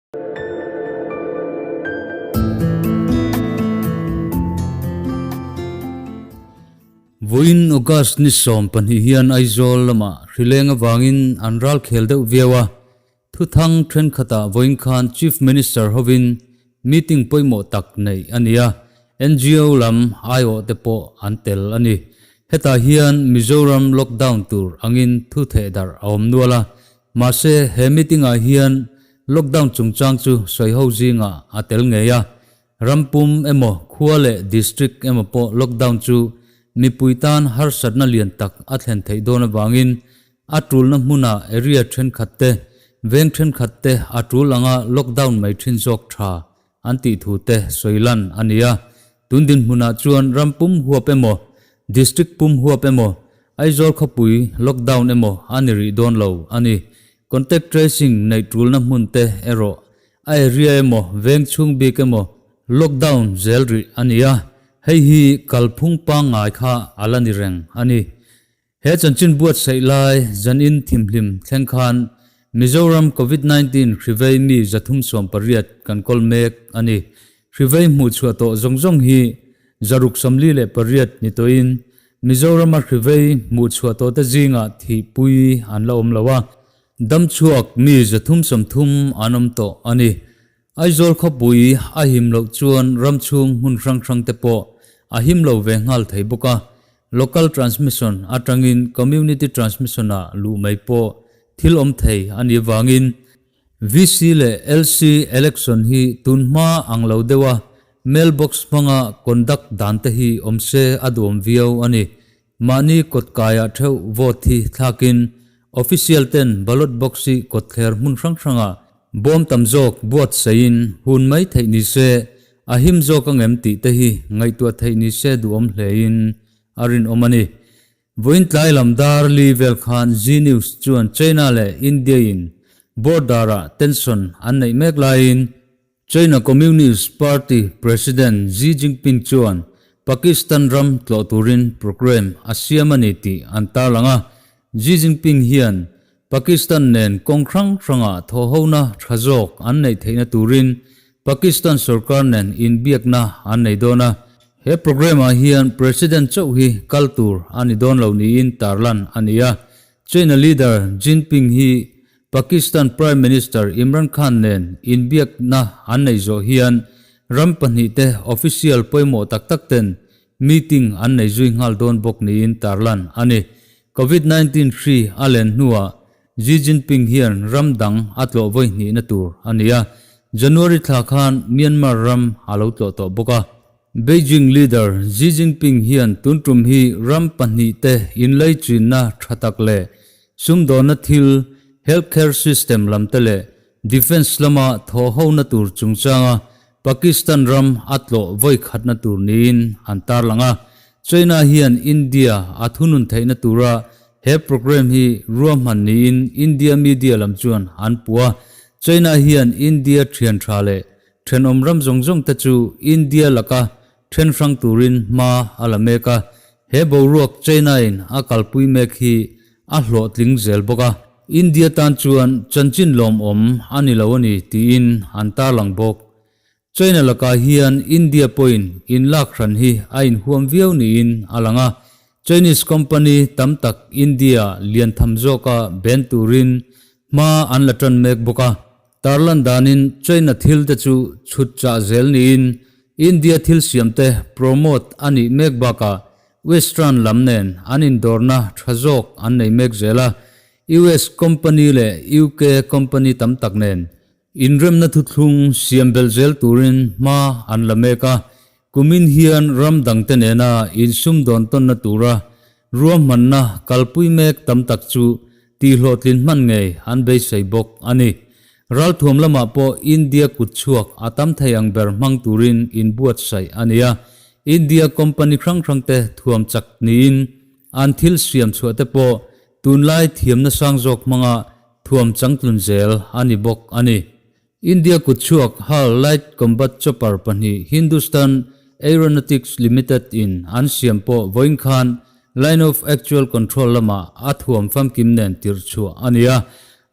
Vawiin August ni 12 hian Aizawl lamah hrileng avangin an ral khel deuh viau a, thuthang thenkhatah vawiin khan Chief Minister hovin meeting pawimawh tak neih a ni a, NGO lam aiawh te pawh an tel a ni. Hetah hian Mizoram lockdown tur angin thu thehdarh a awm nual a, mahse he meeting ah hian Lockdown chungchang chu sawiho zingah a tel ngei a, ram pum emaw khua leh district emaw pawh lockdown chu mipui tan harsatna lian tak a thlen theih dawn avangin a tulna hmuna area thenkhat te, veng thenkhat te a tul anga lockdown mai thin zawk tha an tih thu te sawi lan a ni a. Tun dinhmunah chuan ram pum huap emaw, district pum huap emaw, Aizawl khawpui lockdown emaw a ni rih dawn lo a ni. Contact tracing neih tulna hmun te erawh a area emaw veng chhung bik emaw lockdown zel rih a ni a, hei hi kalphung pangngai kha a la ni reng a ni. He chanchin buatsaih lai zanin thimhlim thleng khan Mizoram Covid 19 hrivei mi 318 kan kawl mek a ni. Hrivei hmuhchhuah tawh zawng zawng hi 648 ni tawhin Mizorama hrivei hmuhchhuah tawhte zingah thihpui an la awm lo a, damchhuak mi 330 an awm tawh a ni. Aizawl khawpui a him loh chuan ram chhung hmun hrang hrangte pawh a him lo ve nghal thei bawk a, local transmission atangin community transmission-ah luh mai pawh thil awm thei a nih avangin VC leh LC election hi tunhma ang lo deuh a, mailbox hmanga conduct dan te hi awm se a duhawm viau a ni. Mahni kawtkaiah theuh vote hi thlakin official ten ballot box hi kawtthler hmun hrang hrangah bawm tam zawk buatsaihin hun mai theih ni se a him zawk angem tih te hi ngaihtuah theih ni se duhawm hlein a rinawm a ni. Vawiin tlai lam dar li vel khan Zee News chuan China leh India in border-ah tension an neih mek laiin China Communist Party President Xi Jinping chuan Pakistan ram tlawh turin programme a siam a ni tih an tarlang a. Xi Jinping hian Pakistan nen kawng hrang hrangah thawhhona tha zawk an neih theihna turin Pakistan sorkar nen inbiakna an nei dawn a. He programme-ah hian President chauh hi kal tur a ni dawn lo niin tarlan a ni a. China leader Jinping hi Pakistan Prime Minister Imran Khan nen inbiakna an neih zawh hian ram pahnihte official pawimawh tak tak ten meeting an nei zui nghal dawn bawk niin tarlan a ni. Covid 19 hri a len hnuah Xi Jinping hian ram dang a tlawh vawi hnihna tur a ni a, January thla khan Myanmar ram a lo tlawh tawh bawk a. Beijing leader Xi Jinping hian tun tum hi ram pahnihte inlaichinna tha tak leh sumdawnna thil, healthcare system lamte leh defence lama thawhhona tur chungchanga Pakistan ram a tlawh vawi khatna tur niin an tarlang a. China hian India a thunun theihna tura he programme hi ruahman niin India media lam chuan an puh a. China hian India thian tha leh thenawm ram zawng zawng te chu India laka then hrang turin hma a la mek a. He boruak China-in a kalpui mek hi a hlawhtling zel bawk a. India tan chuan chanchin lawmawm a ni lo a ni tiin an tarlang bawk. China lakah hian India pawhin inlak hran hi a inhuam viau niin a lang a, Chinese company tam tak India lian tham zawka ben turin hma an la tan mek bawk a. Tarlan danin China thil te chu chhut chah zel niin India thil siam te promote a nih mek bakah Western lam nen an indawrna tha zawk an nei mek zel a, US company leh UK company tam tak nen inremna thuthlung siam belh zel turin hma an la mek a, kumin hian ram dangte nena insumdawn tawnna tura ruahmanna kalpui mek tam tak chu tihhlawhtlin hman ngei an beisei bawk a ni. Ralthuam lamah pawh India kutchhuak a tam thei ang ber hmang turin inbuatsaih a ni a, India company hrang hrangte thuam chak niin an thil siam chhuah te pawh tunlai thiamna sang zawk hmanga thuam changtlun zel a ni bawk a ni. India kutchhuak HAL Light Combat Chopper pahnih Hindustan Aeronautics Limited in an siam pawh vawiin khan Line of Actual Control lamah a thuam famkim nen tirh chhuah a ni a,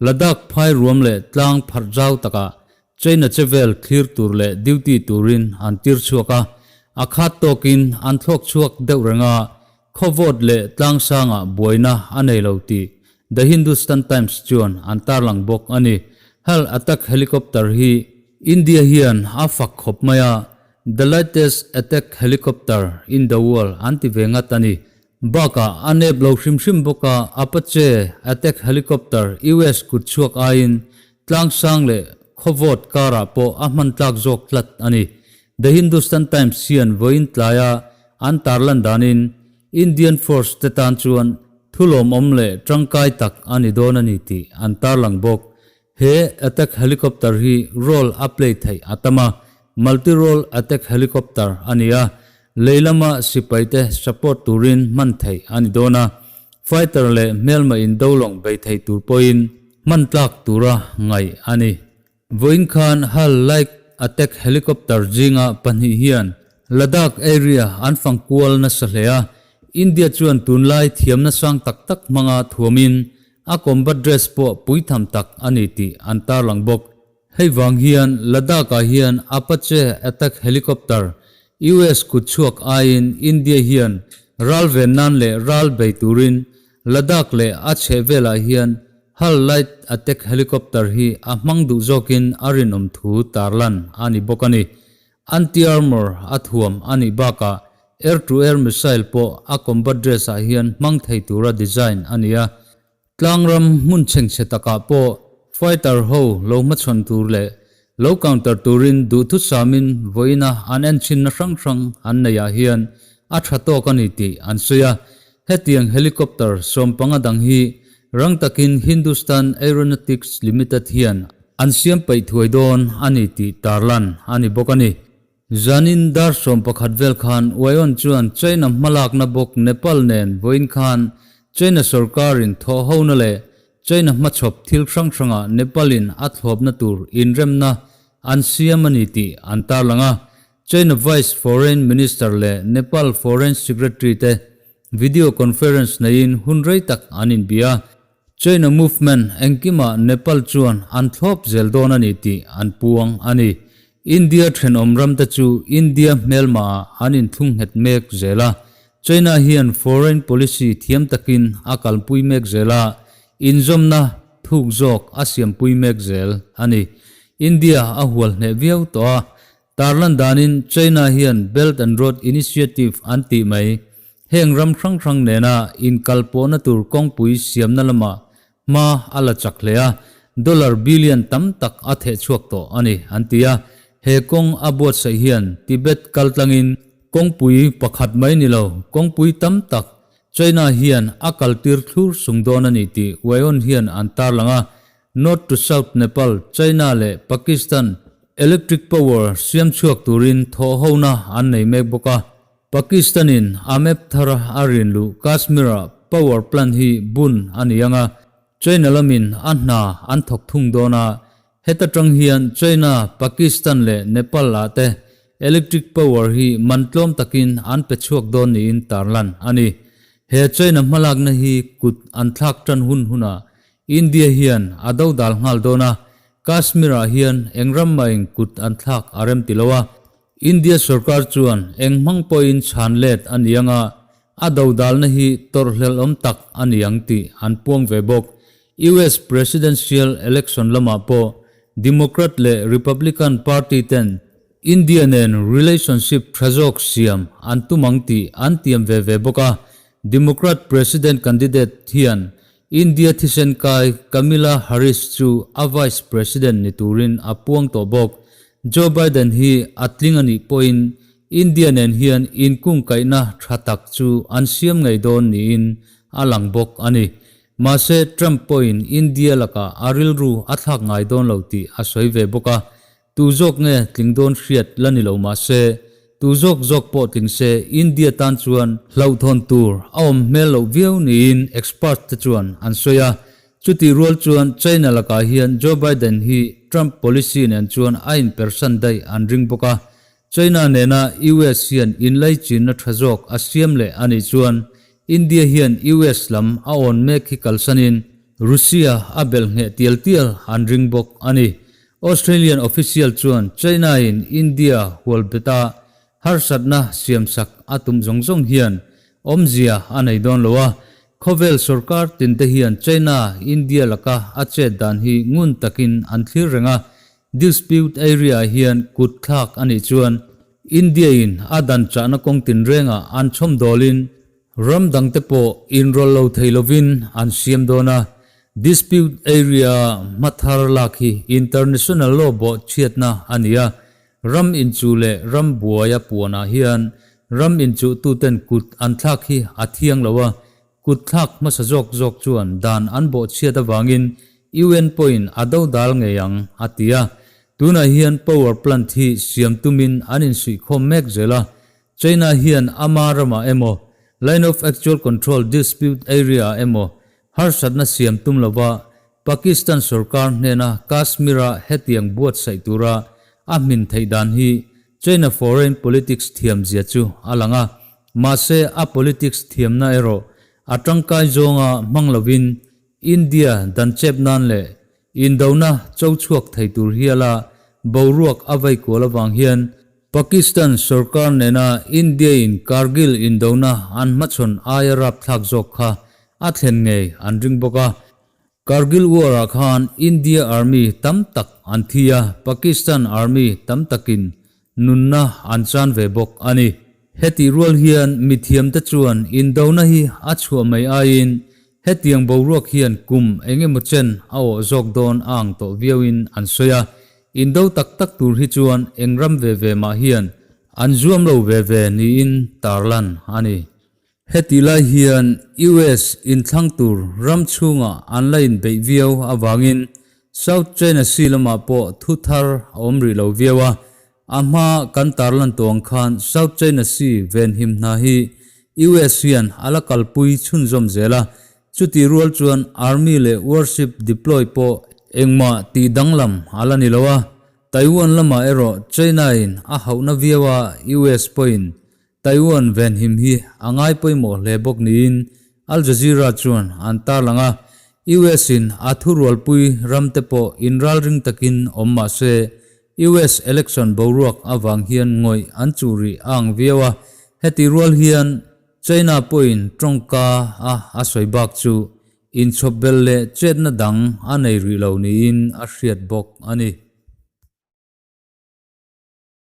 Ladakh phai ruam leh tlang pharh zau takah. China chevel thlir tur leh duty turin an tir chhuak a, a khat tawkin an thlawk chhuak deuh reng a, khaw vawt leh tlangsangah buaina a nei lo tih The Hindustan Times chuan an tarlang bawk a ni. Hal attack helicopter hi India hian a fak khawp mai a, the lightest attack helicopter in the world an ti ve ngat a ni. Bakah a nep lo hrim hrim bawk a, Apache attack helicopter US kut chhuak aiin tlangsang leh khawvawt karah pawh a hman tlak zawk tlat a ni. The Hindustan Times hian vawiin tlaia an tarlan danin Indian Force te tan chuan thu lawmawm leh tangkai tak a ni dawn a ni tih an tarlang bawk. He attack helicopter hi role a play theih a tam a, multi-role attack helicopter a ni a, lei lama sipaite support turin hman theih a ni dawn a, fighter leh hmelma indo lawng bei thei tur pawhin hman tlak tura ngaih a ni. Vawiin khan Hal Light attack helicopter zinga pahnih hian Ladakh area an fang kual nasa hle a, India chuan tunlai thiamna sang tak tak hmanga thuamin A combat dress pawh puitham tak a ni tih an tarlang bawk. Hei vang hian Ladakh-ah hian Apache attack helicopter US kut chhuak aiin India hian ral ven nan leh ral bei turin Ladakh leh a chhehvelah hian Hal light attack helicopter hi a hmang duh zawkin a rinawm thu tarlan a ni bawk a ni. Anti-armour a thuam a nih bakah air-to-air missile pawh a combat dress ah hian hmang thei tura design a ni a. Tlangram hmun chhengchhe takah pawh fighter ho lo hmachhawn tur leh lo counter turin duhthusamin vawiina an enchhinna hrang hrang an neihah hian a tha tawk a ni tih an sawi a. Hetiang helicopter sawmpanga dang hi rang takin Hindustan Aeronautics Limited hian an siam peih thuai dawn a ni tih tarlan a ni bawk a ni. Zanin dar 11 vel khan Wyon chuan China hmalakna bawk Nepal nen vawiin khan China sorkarin thawhhona leh China hmachhawp thil hrang hrangah Nepal-in a thlawpna tur inremna an siam a ni tih an tarlang a. China Vice Foreign Minister leh Nepal Foreign Secretary te video conference neiin hun rei tak an inbia. China movement engkimah Nepal chuan an thlawp zel dawn a ni tih an puang a ni. India thenawm ramte chu India hmelmaah an inthlung nghet mek zel a. China hian foreign policy thiam takin a kalpui mek zel a, inzawmna thuk zawk a siampui mek zel a ni. India a hual hneh viau tawh a, Tarlan danin China hian Belt and Road Initiative an tih mai. Heng ram hrang hrang nena inkalpawhna tur kawngpui siamna lamah hma a la chak hle a, dollar billion tam tak a theh chhuak tawh a ni, an ti a. He kawng a buatsaih hian Tibet kaltlangin kawngpui pakhat mai ni lo, kawngpui tam tak China hian a kaltir thlur sung dawn a ni tih Wyon hian an tarlang a. North to South Nepal, China leh Pakistan electric power siam chhuak turin thawhhona an nei mek bawk a. Pakistan-in a map thar a rin luh Kashmir-ah power plant hi bun a ni ang a, China lamin a hna an thawk thung dawn a. Heta tang hian China, Pakistan leh Nepal-ah te electric power hi man tlawm takin an pe chhuak dawn niin tarlan a ni. He China hmalakna hi kut an thlak tan hun hunah India hian a dodal nghal dawn a, Kashmir-ah hian eng ram mahin kut an thlak a rem ti lo a, India sorkar chuan eng hmang pawhin chhan let a ni ang a, a dodalna hi tawrhhlelhawm tak a ni ang tih an puang ve bawk. US Presidential Election lamah pawh Democrat leh Republican party ten India nen relationship tha zawk siam an tum ang tih an tiam ve ve bawk a, Democrat President candidate hian India thisen kai Kamila Harris chu a Vice President ni turin a puang tawh bawk. Joe Biden hi a tling a nih pawhin India nen hian inkungkaihna tha tak chu an siam ngei dawn niin a lang bawk a ni. Mahse Trump pawhin India lakah a rilru a thlak ngai dawn lo tih a sawi ve bawk a. Tu zawk nge tling dawn hriat la ni lo mahse, tu zawk zawk pawh tling se India tan chuan hlauhthawn tur a awm hmel loh viau niin expert te chuan an sawi a. Chutih rual chuan China lakah hian Joe Biden hi Trump policy nen chuan a inpersan daih an ring bawk a. China nena US hian inlaichinna tha zawk a siam leh a nih chuan India hian US lam a awn mek hi kalsanin Russia a belh ngheh tial tial an ring bawk a ni. Australian official chuan China-in India hualbeta harsatna siamsak a tum zawng zawng hian awmzia a nei dawn lo a, khawvel sorkar tinte hian China India laka a chet dan hi ngun takin an thlir reng a, dispute area-ah hian kut thlak a nih chuan India-in a dan chahna kawng tinrengah an chhawmdawlin Ram dangte pawh inrawlh lo thei lovin an siam dawn a, dispute area hmathar lak hi international law bawh chhiatna a ni a, ram inchuh leh ram buaia puanah hian ram inchuhtuten kut an thlak hi a thiang lo a, kut thlak hmasa zawk zawk chuan dan an bawh chhiat avangin UN pawhin a dodal ngei ang, a ti a. Tunah hian power plant hi siam tumin an insuihkhawm mek zel a, China hian ama ramah emaw, Line of Actual Control dispute area-ah emaw harsatna siam tum lova Pakistan sorkar hnena Kashmir-a hetiang buatsaih tura a hmin theih dan hi China foreign politics thiamzia chu a lang a, mahse a politics thiamna erawh a tangkai zawnga hmang lovin India dan chep nan leh Indona cho chhuak thei tur hiala boruak a vei kual avang hian Pakistan sorkar nena India-in Kargil indona an hmachhawn aia rapthlak zawk kha a thlen ngei an ring bawk a. Kargil War-ah khan India Army tam tak an thi a, Pakistan Army tam takin nunna an chan ve bawk a ni. Hetih rual hian mithiamte chuan indona hi a chhuah mai aiin hetiang boruak hian kum eng emaw chen a awh zawk dawn a ang tawh viauin an sawi a, indo tak tak tur hi chuan eng ram ve ve mah hian an zuam lo ve ve niin tarlan a ni. Hetih lai hian US inthlang tur ram chhungah an la inbeih viau avangin South China Sea lamah pawh thu thar a awm rih lo viau a, a hma kan tarlan tawh ang khan South China Sea venhim hna hi US hian a la kalpui chhunzawm zel a, chutih rual chuan Army leh warship deploy pawh engmah tih danglam a la ni lo a, Taiwan lamah erawh China-in a hauhna viau a, US pawhin Taiwan venhim hi a ngai pawimawh hle bawk niin Al Jazeera chuan an tarlang a, US in a thurualpui ramte pawh inralring takin awm mah se, US election boruak avang hian ngawih an chuh rih a ang viau a, heti rual hian China pawhin tawngka a a sawi bak chu inchhawp belh leh chetna dang a nei rih lo niin a hriat bawk a ni.